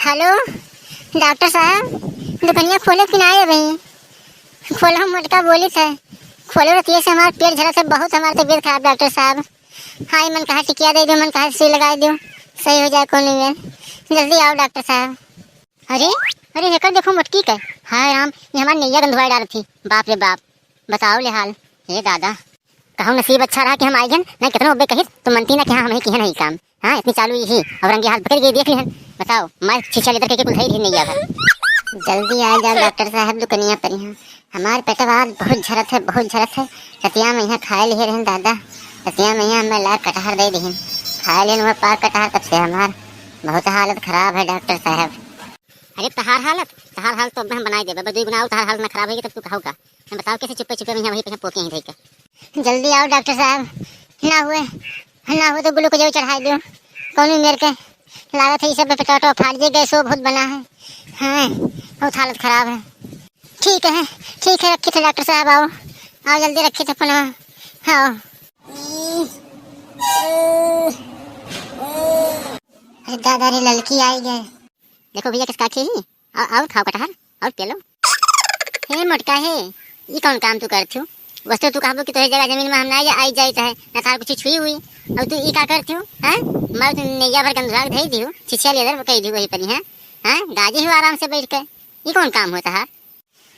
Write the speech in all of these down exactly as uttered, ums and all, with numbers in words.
हेलो डॉक्टर साहब, दुकनिया खोले कि नाई अबहीं? खोलो, मोटका बोलित है। खोलो, रतिये से हमार पेट झरत है बहुत, हमार तबीयत खराब डॉक्टर साहब। हाँ, ई मन कहा टिकिया दे दियो, मन कहा सुई लगाई दियो, सही हो जाए कोनो बेर। जल्दी आओ डॉक्टर साहब। अरे, अरे, एकर देखो मोटकी के। हाय राम, ई हमार नैया गंधवाई डालत थी। बाप रे बाप, बताओ ले हाल। हे दादा, कहूँ नसीब अच्छा रहा कि हम आइ गन, नहीं कितनो अब्बे कहित तो मनती ना कि हाँ, हमही किहे नहीं काम। हाँ, इतनी चालू यही, अब रंगे हाथ पकड़ के देख लिहन। बताओ, मैं छिछिया लेदर के कुल धई रही नैया भर। जल्दी आ जाओ डॉक्टर साहब, दुकनिया पर यहाँ। हमार पेटवा आज बहुत झरत है, बहुत झरत है। रतिया में यहाँ खाए लिए रहन दादा, रतिया में यहाँ हमें लार कटहर दे दिहिन। खाए लेन वह पार कटहर तब से हमार बहुत हालत खराब है डॉक्टर साहब। अरे तहार हालत, तहार हालत तो अब हम बनाई देबे। बस दुई गुना और तहार हालत ना खराब होई तब तू कहो का? हम बताओ कैसे चुप्पे चुप्पे में यहाँ वहीं पे पोके ही रह के। जल्दी आओ डॉक्टर साहब, ना हुए, ना हुए तो ग्लूकोज चढ़ाई दो। कौन मेर के लागत है, ये सब पेटवा फाट जे, गैसो बहुत बना है। हाँ, बहुत हालत खराब है। ठीक है, ठीक है, रखी थे डॉक्टर साहब, आओ, आओ जल्दी रखी थे फोन। हाँ। अरे दादा रे, ललकी आई गए। देखो भैया, किस काकी ही। आ-, और खाओ कटहर, और पेलो। हे मोटका हे, ई कौन काम तू करत हो? वस्तु तू कहबो कि तोहरे जगह जमीन में हम ना आई जाइत है, ना थार कुछ छुई हुई। और तू ई का करत हो? हैं? मार तू नैया भर गंधराग धई दियो, छिछिया लेदर कह दियो वही परी, हैं? हैं? गाजे हो आराम से बैठ के। ई कौन काम होता है?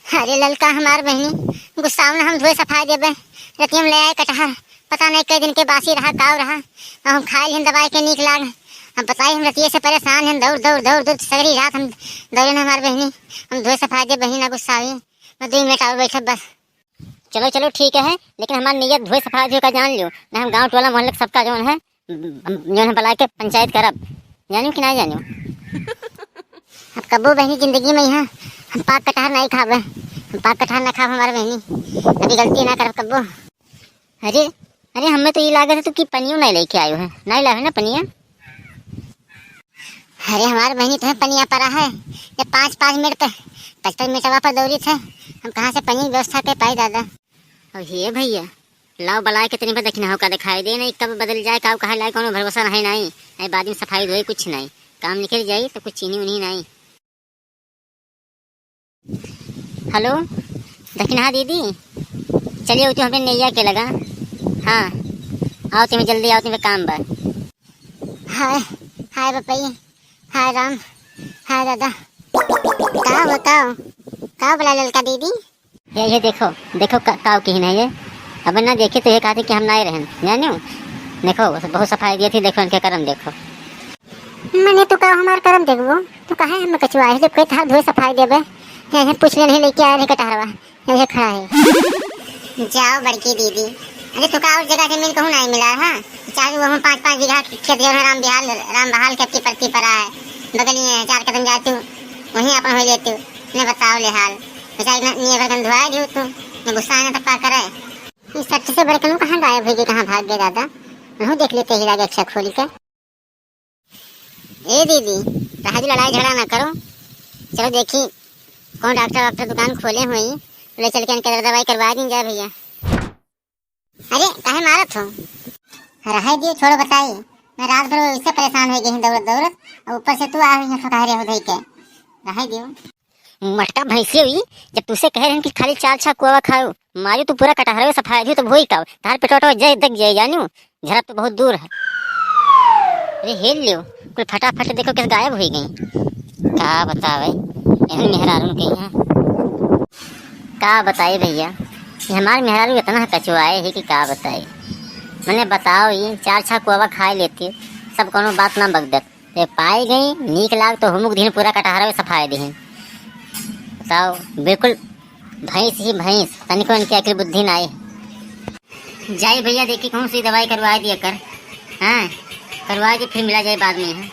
अरे ललका हमार बहिनी, गुस्साव न हम धोए सफाए देबे। रतिया में ले आए कटहर, पता नहीं कई दिन के बासी रहा, काव रहा। अब हम खाए लेन दबाए के नीक लाग। अब बताई हम रतिये से परेशान हैं, दौड़, दौड़, दौड़, दौड़, सगरी रात हम दौड़े न हमार बहिनी। हम धोए सफाए देबे बहिनी, ना गुस्सावी। मैं दो मिनट और बैठब बस। चलो, चलो, ठीक है, लेकिन हमार नियत धोए सफाए धोए का जान लियो, ना हम गाँव टोला मोहल्ला सबका जौन है, हम जौन है बुला के पंचायत करब, जानियो कि ना जानियो? अब कब्बो बहिनी जिंदगी में यहाँ हम पाक कटहर नहीं खाबे, हम पाक कटहर ना खाब हमारे बहिनी, अभी गलती ना करब कब्बो। अरे, अरे, हमें तो ये लागत है तू कि पनियो नहीं लेके आयो है, नहीं लावे ना पनिया। अरे हमारे बहिनी तुम्हें पनिया पड़ा है, जब पाँच पाँच मिनट पे, पाँच पाँच मिनट वापस दौड़ी थे, हम कहाँ से पनिया की व्यवस्था कर पाए दादा? अब हे भैया, लाओ बलाए के तनी पर दखिना हो का दिखाई दे नहीं, कब बदल जाए, का कहा लाए, कोनो भरोसा नहीं, नहीं। अरे बाद में सफाई धोई कुछ नहीं, काम निकल जाई तो कुछ चीनी उनी नहीं। हेलो, दखिना दीदी, चलिए वो तो हमें नैया के लगा। हाँ, आओ तुम्हें जल्दी आओ, तुम्हें काम बा। हाय, हाय बपई, हाय राम, हाय दादा। का हो, का हो? का बोला ललका दीदी? ये, ये देखो, देखो का, काव किहिन है ये। अब ना देखी तो ये कहती कि हम नाई रहन, जानियो? देखो, बहुत सफाई दिए थी, देखो इनके करम देखो। मने तू का हमार करम देखबो? तू काहे हमें कचुआ है? जब कहे थार धोए सफाई देबे, ये, ये पूछ ले नहीं लेके आया नहीं कटहरवा, ये, ये खड़ा है। जाओ बड़की दीदी, अरे तू का और जगह जमीन कहूँ नहीं मिला, हाँ? चाहे वो हम पाँच पाँच बीघा खेत जो है राम बिहाल, राम बहाल के अपनी परती पर आए, बगलिए है, चार कदम जाए तू, वहीं अपन हो लेते। ने बताओ ले हाल। बेचारी न-, निये भर गंधुआ दियो तू, ने गुस्सा आने तक का करे। ये सच से बड़कनू कहाँ गायब होइगे, कहाँ भाग गए दादा? वहू देख लेते ही लागे अच्छा खोल के। ए दीदी, राजू लड़ाई झगड़ा ना करो। चलो देखी, कौन डॉक्टर, डॉक्टर दुकान खोले हुई, ले चल के इनके दवाई करवा दी जाए भैया। अरे, काहे मारत हो? रहे दियो, छोड़ो बताई। मैं रात भर इससे परेशान हो गई हूँ दौड़त दौड़त, और ऊपर से तू आ हुई है फुटहरे हो धई के। रहे दियो। मटका भैंसी हुई, जब तुसे कह रहे हैं कि खाली चार छा कोवा खाओ, मारू तू पूरा कटहरे सफाई दियो तो भोई का, तार पेटवा जय दग जाए जानियो, झरप तो बहुत दूर है। अरे हेल लियो, कुल फटाफट देखो कैसे गायब हो गई। का बतावे, एहन मेहरारून के यहाँ। का बताई भैया, ये हमार मेहरारू इतना कचुआए है कि का बताई। मने बताओ, ये चार छा कोवा खाए लेती, सब कोनो बात ना बगदत। ये पाई गई, नीक लाग तो हुमुक दिहिन पूरा कटहरा सफाए दिहिन। बताओ, बिल्कुल भैंस ही भैंस, तनिको इनके अकल बुद्धि ना आए। जाई भैया, देखी कौन सी दवाई करवा दिया कर। हाँ, करवा दी, फिर मिला जाए बाद में, हाँ।